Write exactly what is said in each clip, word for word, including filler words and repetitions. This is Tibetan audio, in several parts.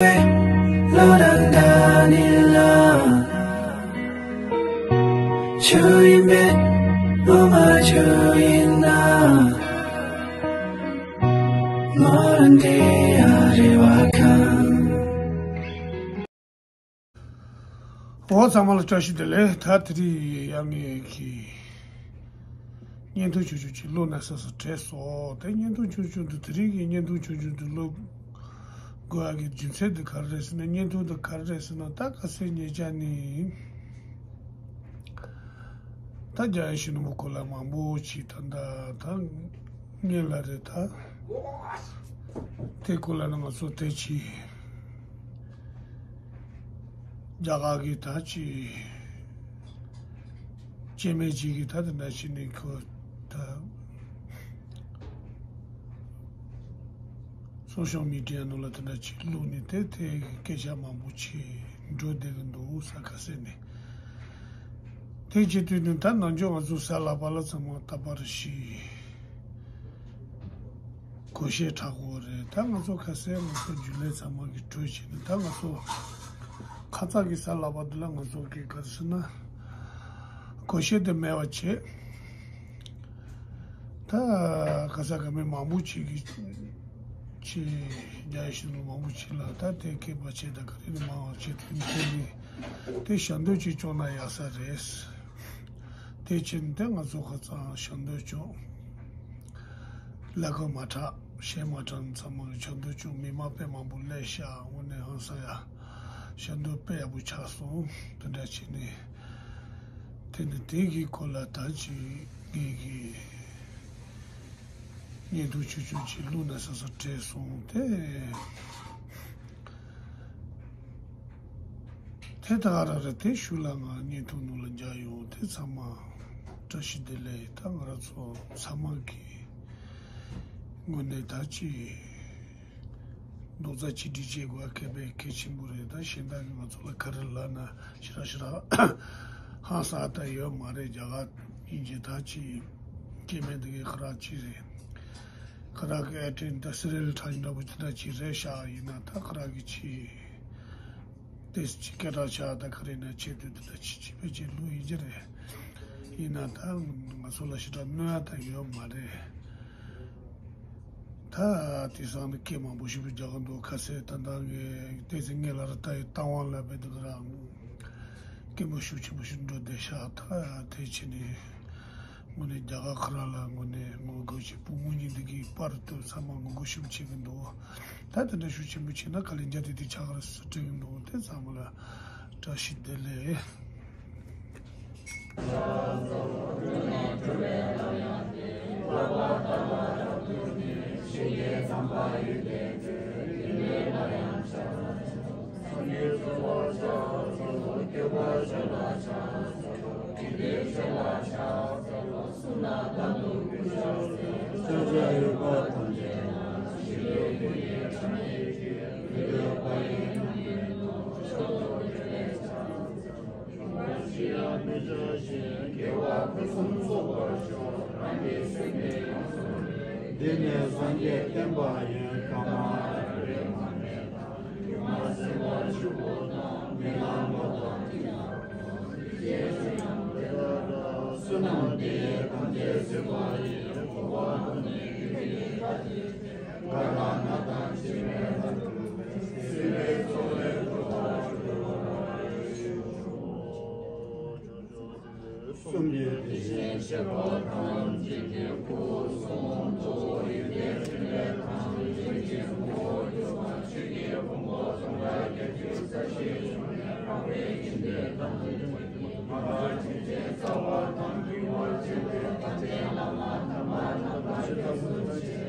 བློ་དང་འདྲ་ནི་ལ། ཆོས་ཡིན་པས་ངོ་མ་ཆོས་ཡིན་ན། ངོ་རང་དེ་ཡང་རེ་བ་ཁང་། འོ་ཚང་མ་ལ་བཀྲ་ཤིས་བདེ་ལེགས། ད་དེ་རིང་ཡང་ངེད་ཀྱི་བརྙན་ཐུང་ཆུང་ཆུང་ཅིག་བླུགས་ན་བསམ་བསམ་དྲན་སོང་། དེ་བརྙན་ཐུང་ཆུང་ཆུང་དུ་དེ་རིང་གི་བརྙན་ཐུང་ཆུང་ཆུང་དུ་བླུགས་དགོས་ཡག་གི་རྒྱུ་མཚན་དེ་ག་རེ་རེད་ཟེར་ན། བརྙན་ཐུང་དེ་ག་རེ་རེད་ཟེར་ན། ད་ཁ་སང་ཉེ་ཆར་ནས་ད་རྒྱ་ཡེ་ཤེས་ནོར་བུ་སྐོར་ལ་མང་པོ་ཅིག་ད་ད་ད་ངེད་ལ་རེད། ད་དེ་སྐོར་ལ་ནི་ང་ཚོ་དེ་ཅིག་རྒྱ་གར་གྱི་ད་ཅིག་སྐྱེ་དམན་ཅིག་གིས་ད་དེ་འདྲ་བྱས་ནས་ཁོ་ད་སོ་ཤལ་མི་ཌི་ཡ་ནང་ལ་དེ་འདྲ་ཅིག་བླུགས་ནས་དེ་དེ་སྐད་ཆ་མང་པོ་ཅིག་འགྲོ་བསྡད་ཀྱི་འདུག་ས། ཁ་སང་ནས་དེ་བྱེད་དུས་ནི་ད་ནམ་རྒྱུན་ང་ཚོ་གཟའ་ལྷག་པ་ལ་ཚང་མ་ད་པར་ཤི། གོ་ཤེས་དྲག་པོ་རེད། ད་ང་ཚོ་ཁ་སང་ང་ཚོ་རྒྱུན་ལས་ཚང་མ་གི་གྲོས་བྱས་ནས། ད་ང་ཚོ་ཁ་ཚ་གི་གཟའ་ལྷག་པ་འདི་ལ་ང་ཚོ་གི་ག་རེ་ཟེར་ན། གོ་ཤེས་དེ་མེད་པ་བྱས། ད་ག་ས་ག་མི་མང་པོ་ཅིག་གི་ཅིག་རྒྱ་ཡེ་ཤེས་ནོར་བུ་མང་པོ་ཅིག་ལ་ད་དེ་སྐད་པ་བྱས། ད་ག་རེ་ནི་མང་བ་བྱས། དེ་ནི་དེ་ནི་དེ་ཞབས་འདེགས་ཅིག་བཅོལ་ན་ཡག་ས་རེད། དེ་ཕྱིན་ཏེ་ང་ཚོ་ཁ་ཚང་ཞབས་འདེགས་ཅོག་ལས་ཀ་མ་དྲག་གཞས་མ་དྲག་ཚང་མ་ཞབས་འདེགས་ཅོག་མི་མང་དཔེ་མང་པོ་སླེབས་ཤག་དངོས་གནས་ཧང་སང་ཡ། ཞབས་འདེགས་དཔེ་ཡག་པོ་ཆགས་སོང་། དེ་འདྲ་བྱས་ནས་དེ་ནི་དེ་གི་སྐོར་ལ་ད་ཅིག་ངེད་ཀྱི་བརྙན་ཐུང་ཆུང་ཆུང་ཅིག་བླུགས་ན་བསམ་བསམ་དྲན་སོང་། དེ་དེ་ད་ག་རང་རེད། དེ་གཞུག་ལ་ང་བརྙན་ཐུང་ནང་ལ་མཇལ་ཡོང་། དེ་ཚང་མ་བཀྲ་ཤིས་བདེ་ལེགས། ད་ང་རང་ཚོ་ཚང་མ་གི་ངོས་ནས་ད་ཅི་རྡོག་རྩ་གཅིག་སྒྲིལ་བྱེད་དགོས་པ་གལ་པའི་གལ་ཆེན་པོ་རེད། ད་གཞན་དག་གིས་ང་ཚོ་ལ་ག་རེ་ལབ་ན་ཞེ་དྲག་ཞེ་དྲག་ཧང་སང་ད་ཡོད་མ་རེད། རྒྱ་གར་ཡིན་གྱི་ད་ཅི་སྐྱེ་དམན་དེ་གའི་ཁ་རག་ཅིག་རེད། ཁ་རག་གི་ཨེ་ཊེན་ད་སི་རི་ཡལ་ཁྲ་ཡིན་འདྲ་པོ་དེ་འདྲ་ཅིག་རེད་ཤག་ཡིན་ན་ད་ཁ་རག་གི་ཅི་ཏེས་ཅི་སྐད་གྲགས་ཆགས། ད་ག་རེ་ན་ཆེད་དུ་དེ་འདྲ་ཅི་ཅི་བེད་སྤྱོད་ལུགས་ཡིན་གྱི་རེད། ཡིན་ན་ད་ང་ཚོ་ལ་ཞེ་དྲག་གནོད་ཡ་ད་ཡོད་མ་རེད། ད་དེང་སང་ནི་སྐད་མང་པོ་ཞིག་རྒྱག་གི་འདུག་ཁ་སང་ད་ལྟ་ངས་ཏེས་ངའི་ལ་ར་ད་ཡི་བཏང་བ་ལ་བེད་དུ་ར་སྐད་མང་ཤུགས་ཆེན་པོ་ཞིག་འགྲོ་བསྡད་ཤག་ད་དེ་ཕྱིན་ནས་དངོས་གནས་རྒྱ་གར་ཁ་རག་ལ་དངོས་གནས་ངོ་རྒོལ་བྱེད། བུ་མོ་གཉིས་འདི་གི་པར་དུ་ཚང་མ་ངོ་རྒོལ་ཞིབ་བྱེད་ཀྱི་འདུག་ད་དེ་འདྲ་ཤུགས་ཆེན་པོ་བྱས་ན་དཀའ་ལས་རྒྱ་དེ་དེ་ཆགས་ཀྱི་རེད་ཟེར་དྲན་གྱི་འདུག་དེ་ཚང་མ་ལ་བཀྲ་ཤིས་བདེ་ལེགས། འདི་ནི་སངས་རྒྱས་བསྟན་པ་ཡིན། ཀ་མ་རེ་མ་ནེ་དང་། སྒྱུ་མ་སེམས་དཔའ་ཆུ་བོ་དང་། མི་ལ་མོ་དང་། ཏི་ལ་བསོད་ནམས་འདི་ཡིས་ཐམས་ཅད་གཟིགས་པ་ཡི། གོ་བ་བློ་ནི་ཡིད་ཀྱི་ཁ་ཏི། ག་ར་ན་དང་འཆི་མེད་ལ། སྲིད་པའི་མཚོ་ལས་སྒྲོལ་བར་ཤོག་གསུམ་གྱི་དེ་བཞིན་གཤེགས་པ་ཐམས་ཅད་ཀྱི་སྐུ་གསུང་ཐུགས་ཡོན་ཏན་ཕྲིན་ལས་ཐམས་ཅད་ཀྱི་དབང་པོ་གྱུར་པ་ཆོས་ཀྱི་ཕུང་པོ་སྟོང་ཕྲག་བརྒྱད་ཅུ་རྩ་བཞིའི་གཞུང་ནས་འཕགས་པའི་ཡོན་ཏན་ཐམས་ཅད་ཀྱི་མ་ཧཱ་ཆོས་ཀྱི་རྩ་བ་དང་མཐུན་པར་བྱེད་པའི་དམ་པའི་བླ་མ་དམ་པ་རྣམས་ལ་སྐྱབས་སུ་མཆི།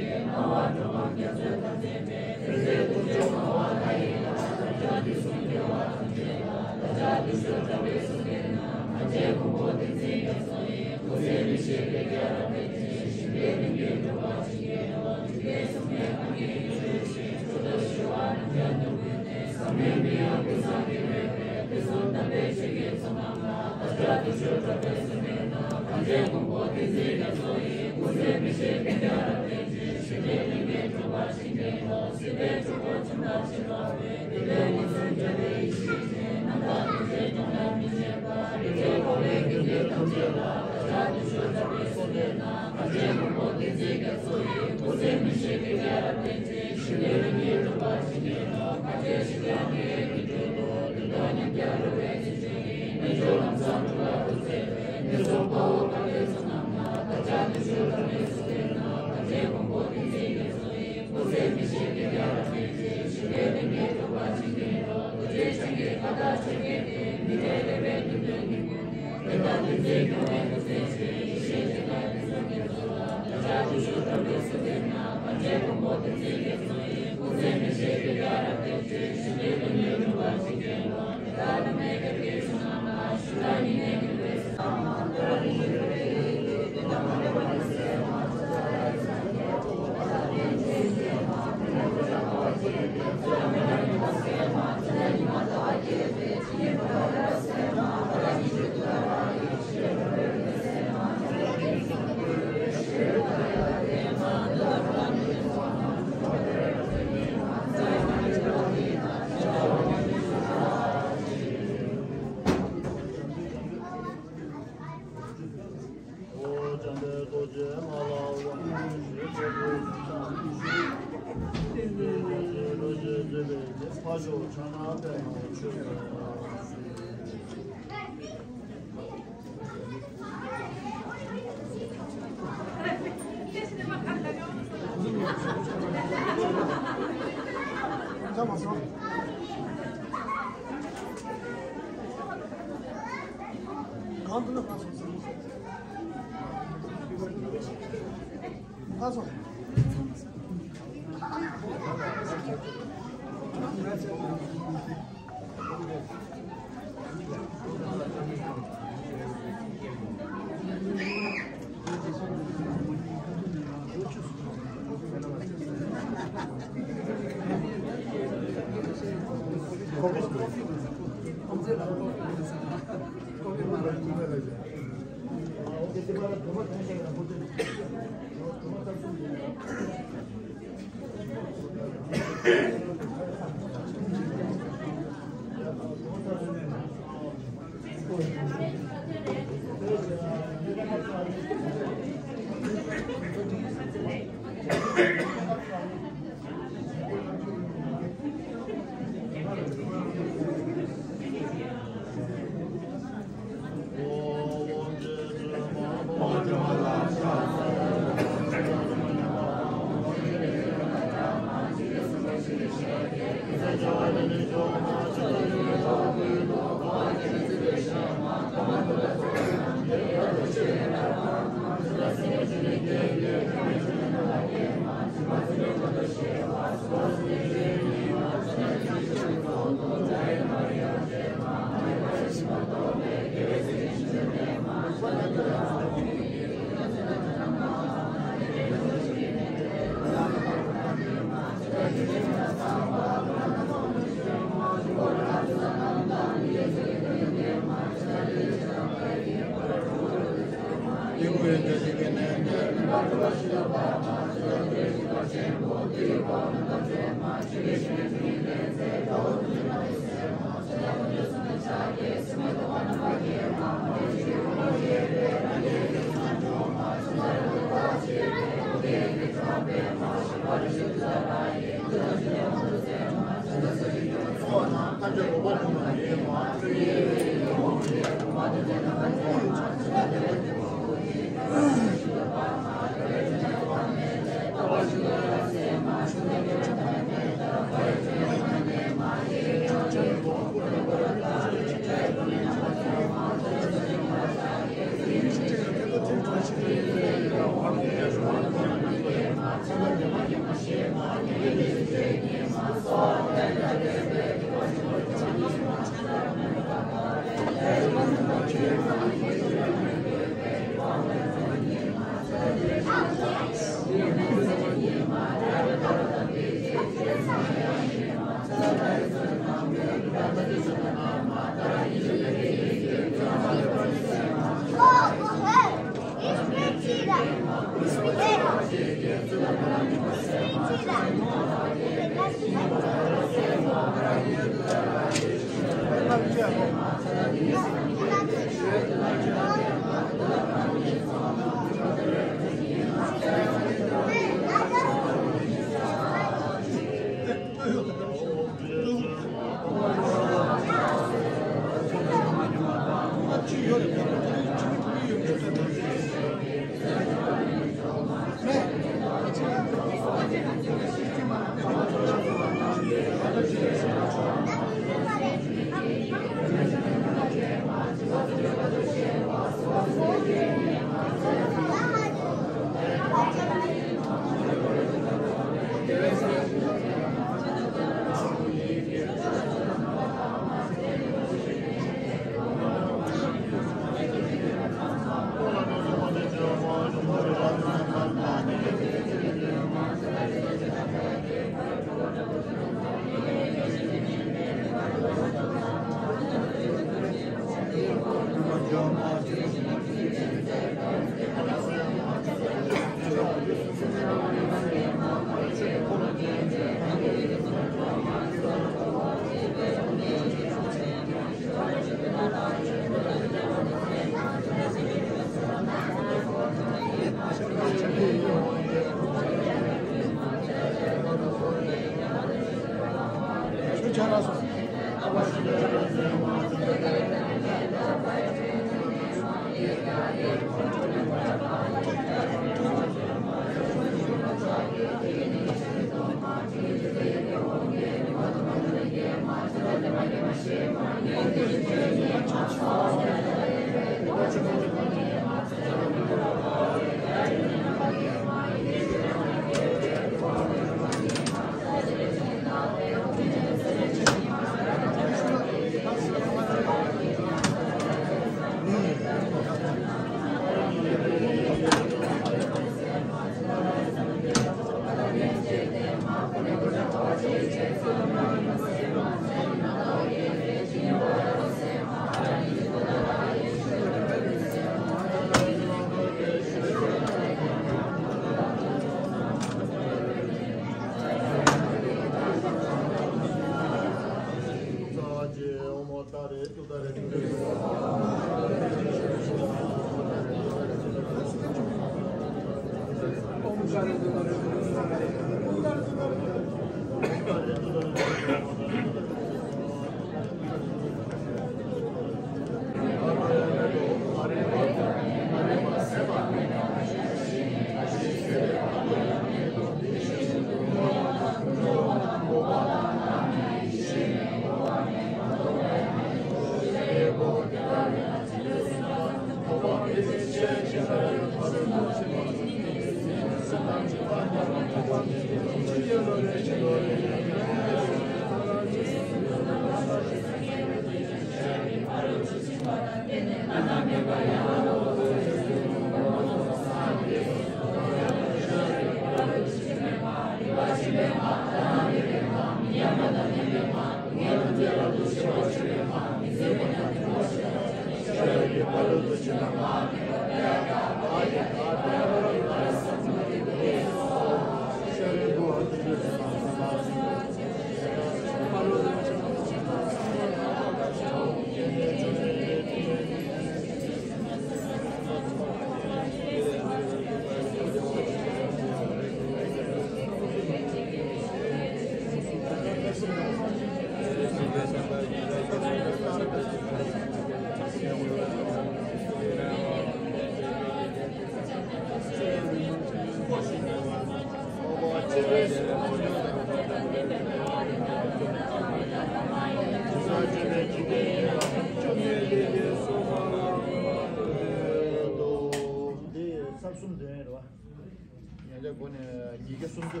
ལས་སྒོ་ནས་ཉིས་བརྒྱ་སུམ་ཅུ།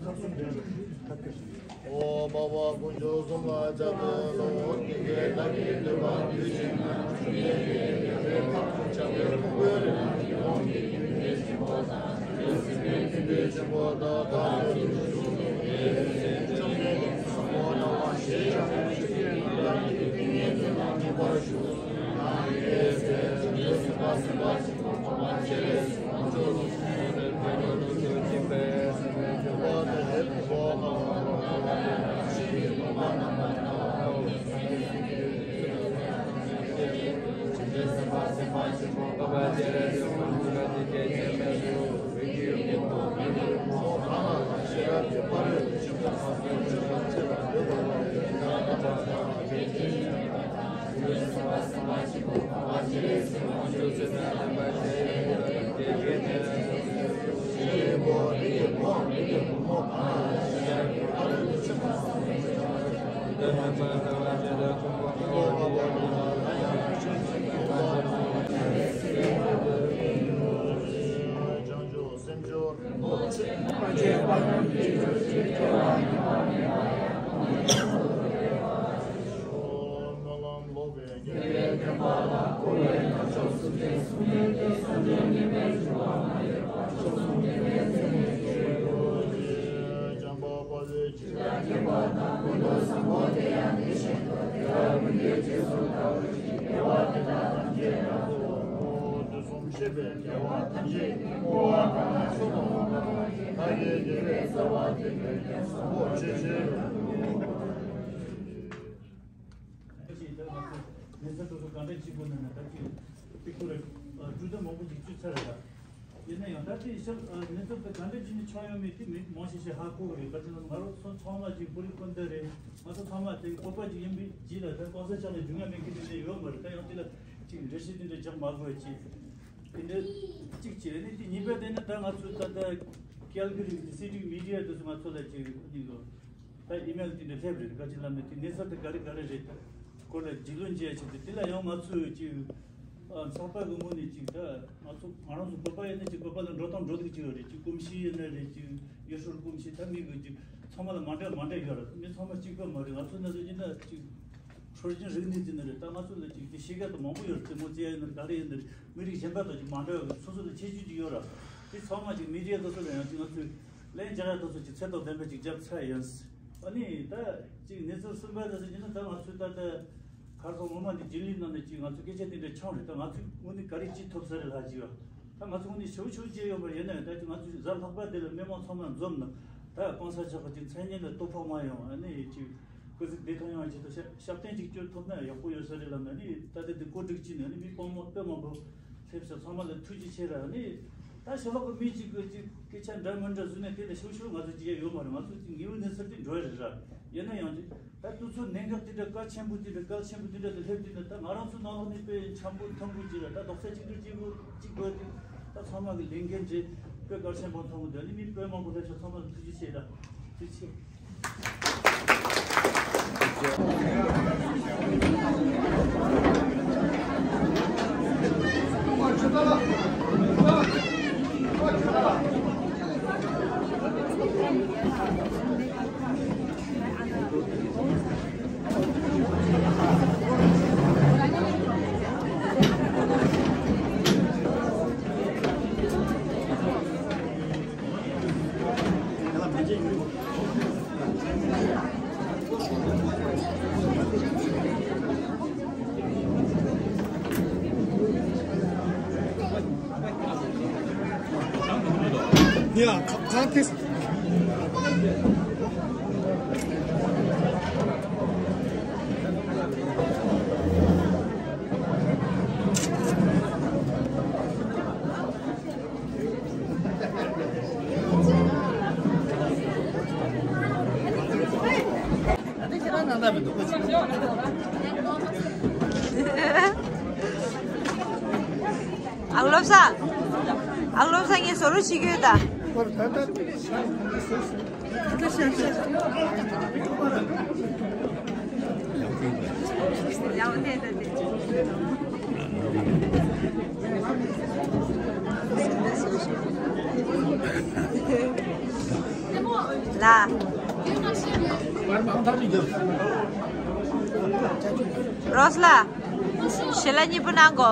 ཁག་གསུམ་ལྡན་པའི་ཁག་ཁག་ཨོ་བྷ་བ་དཀོན་མཆོག་གསུམ་ལ་ཕྱག་འཚལ་ལོ། དེ་གའི་བདག་གིས་བསྟོད་པ་དུས་གཅིག་ན་འཇུག་པའི་དེ་ཡི་རྒྱལ་པོའི་ཁབ་ཏུ་ཕྱག་འཚལ་ཁོང་པོའི་རིགས་ལ་ཡིད་འོང་གི་ཡོན་ཏན་ཆེན་པོ་དང་། སྲིད་པའི་མཐུན་སྒྲིལ་ཆེན་པོ་དང་། བདག་ལ་ཐུགས་རྗེ་ཆེན་པོ་དང་། བཅོམ་ལྡན་གྱི་བསམ་པ་སྨོན་ལམ་ཞེས་བྱ་བའི་ཆོས་ཀྱི་བདག་གི་ཏིང་ངེ་འཛིན་ལ་འཇུག་པར་ཞུ། ཡང་དེའི་ཚེ་བྱང་ཆུབ་སེམས་དཔའ་སེམས་དཔའ་ཆེན་པོ་འཕགས་པ་སྤྱན་རས་གཟིགས་དཀོན་མཆོག་གསུམ་མཁྱེན་པའི་བདག་ཉིད་ཀྱི་ཆོས་ཀྱི་དཔལ་སེམས་དཔའི་ཆོས་འཁོར་དང་། ཞིང་གི་བུམ་པ་རྣམ་པ་དང་། ད་ཅིག་ད་ང་ཚོ་མི་ཚེ་སོ་སོ་གང་འདྲ་གཅིག་པོ་ནང་ན་ད་ཅིག་ཏིག་ཏོ་རེ་འཕྲུལ་དུ་མང་པོ་ཅིག་བཅུག་ཚར་རེད་ད། ཡིན་ན་ཡང་ད་ཅིག་ཤར་མི་ཚེ་ད་གང་འདྲ་ཅིག་ནས་ཆགས་ཡོང་མེད་དེ་མི་མང་ཆེ་ཤས་ཧ་གོ་གི་རེད། ག་ཅི་ན་ང་རང་ཚོ་ཚང་མ་ཅིག་པོ་རི་སྤུན་ཟླ་རེད། ང་ཚོ་ཚང་མ་དེ་བོད་པ་ཅིག་ཡིན་པའི་རྗེས་ལ་ད་གང་ས་ཆགས་ནས་རྒྱུས་མངའ་མེད་མཁན་དེ་འདྲ་ཡོད་མ་རེད། ད་ཡང་དེ་ལ་ཅིག་འགྲེལ་བཤད་དེ་འདྲ་རྒྱག་མ་དགོས་ཅིག་དེ་འདྲ་གཅིག་བྱས་ནས་དེ་གཉིས་པ་དེ་ནི་ད་ང་ཚོ་ད་ལྟ་ཀལ་གི་རི་གི་སི་ཊི་མི་ཌི་ཡ་དེ་ཚོ་ང་ཚོ་ལ་ཅིག་ཨ་ནི་ད་ཨི་མེལ་དེ་འདྲ་སླེབས་རེད། བཀའ་སྤྱི་བླ་མས་དེ་གནས་ཚུལ་དེ་ག་རེ་ག་རེ་རེད་སྐོར་ལ་རྒྱུས་ལོན་བྱས་ཆེད་དུ་དེ་ལ་ཡང་ང་ཚོས་ཅིག་ཚགས་པར་གི་ངོས་ནས་ཅིག་ད་ང་ཚོ་ང་རང་ཚོ་བོད་པ་ཡིན་ན་ཅིག་བོད་པ་ལ་འགྲོ་སྟངས་འགྲོ་སྟངས་ཅིག་ཡོད་རེད། ཅིག་གོམས་གཤིས་ཡིན་ན་རེད། ཅིག་ཡུལ་སྲོལ་གོམས་གཤིས་ད་མི་གི་ཅིག་ཚང་མ་ལ་མ་འདྲ་མ་འདྲ་ཡོད་རེད། མི་ཚང་མ་གཅིག་པ་མ་རེད། ང་ཚོ་ན་ཚོད་ཡིན་ན་ཅིག་སྲོལ་རྒྱུན་རིག་གནས་དེ་ནི་རེད། ད་ང་ཚོ་ལ་ཅིག་དེ་ཤེས་ཀ་དེ་མང་པོ་ཡོད་རེད། རྩེད་མོ་རྩེ་ཡ་ཡིན་ན་རེད། ག་རེ་ཡིན་ན་རེད། མི་རིགས་གཞན་པ་དང་ཅིག་མ་འདྲ་བའི་སོ་སོ་ལ་ཁྱད་ཆོས་ཅིག་ཡོད་རེད། དེ་ཚང་མ་ཅིག་མི་རིགས་སོ་སོ་ལ་ཡང་ཅིག་ང་ཚོས་ལན་རྒྱག་ཡ་དེ་ཚོ་ཅིག་ཚད་དང་ལྡན་པ་ཅིག་རྒྱབ་ཚར་ཡིན། ཨ་ནི་ད་ཅིག་གནས་ཚུལ་གསུམ་པ་དེ་ཚོ་ཡིན་ན་ད་ང་ཚོས་ད་ལྟ་གར་སོང་ངོ་མ་འདི་རྒྱུན་ལས་ནང་ནས་ཅིག་ང་ཚོ་སྐད་ཆ་དེ་འདྲ་འཆང་རེད། ད་ང་ཚོས་དངོས་གནས་ག་རེ་ཅིག་ཐོབ་ས་རེད་ལྷག་ཅིག་ཡོད། ད་ང་ཚོ་དངོས་གནས་ཞེ་པོ་ཞེ་པོ་ཅིག་ཡོད་པ་ཡིན་ན་ཡང་ད་ཅིག་ང་ཚོས་གཟའ་ལྷག་པ་དེ་ལ་མི་མང་ཚང་མ་འཛོམས་ན་ད་གང་ས་ཆགས་པ་ཅིག་མཚན་སྙན་ལ་ལྟོ་ཕོག་མ་ཡོང་། ཨ་ནི་ཅིག་སྐུ་གཟུགས་བདེ་ཐང་ཡོང་ཆེད་དུ་ཞབས་ཞབས་བརྟན་ཅིག་བསྐྱོན་ཐུབ་ན་ཡག་པོ་ཡོད་ས་རེད་ལབ་ན་ནི་ད་ལྟ་དེ་གོ་སྒྲིག་ཅིག་ནས་ནི་མི་དཔང་མོ་དཔེ་མང་པོ་སླེབས་ཤག་ཚང་མ་ལ་ཐུགས་རྗེ་ཆེ་ར། ནི་ད་ཕྱི་ལོགས་གི་མི་གཅིག་གི་ཅིག་སྐད་ཆ་འདྲ་མི་འདྲ་བཟོས་ནས་དེ་ལ་ཤུགས་ཤུགས་ང་ཚོ་ཅིག་ཡོད་མ་རེད། ང་ཚོ་ཅིག་དངོས་པོའི་གནས་ཚུལ་དེ་འགྲོ་ཡི་རེད་ར། ཡིན་ན་ཡང་ཅིག་ད་དུས་ཚོད་གནད་འགག་དེ་འདྲ་གལ་ཆེན་པོ་དེ་འདྲ་གལ་ཆེན་པོ་དེ་འདྲ་དེ་སླེབས་དུས་ནི་ད་ང་རང་ཚོ་ནང་ལོགས་ནས་དཔེ་འཆམ་པོ་ཐུམ་པོ་ཅིག་ར། ད་རྡོག་རྩ་གཅིག་སྒྲིལ་གཅིག་པོ་གཅིག་དགོས་དེ་ད་ཚང་མ་གི་ལས་འགན་རེད། དཔེ་གལ་ཆེན་པོ་མཐོང་གི་འདུག་ནི་མི་དཔེ་མང་པོ་སླེབས་ཤག་ཚང་མ་ལ་ཐུགས་རྗེ་ཆེ། ད་ཐུགས་རྗེ་ཆེ། ཡ། གང་ཐེངས། ཨ་ཁུ་བློ་བཟང་། ཨ་ཁུ་བློ་བཟང་ངས་བཟོ་རོགས་བྱེད་ཀྱི་ཡོད་ད། ཡང་བལྟས་ད་དེ། རོས་ལ། ཞལ་ལག་གཉིས་པོ་གནང་གོ།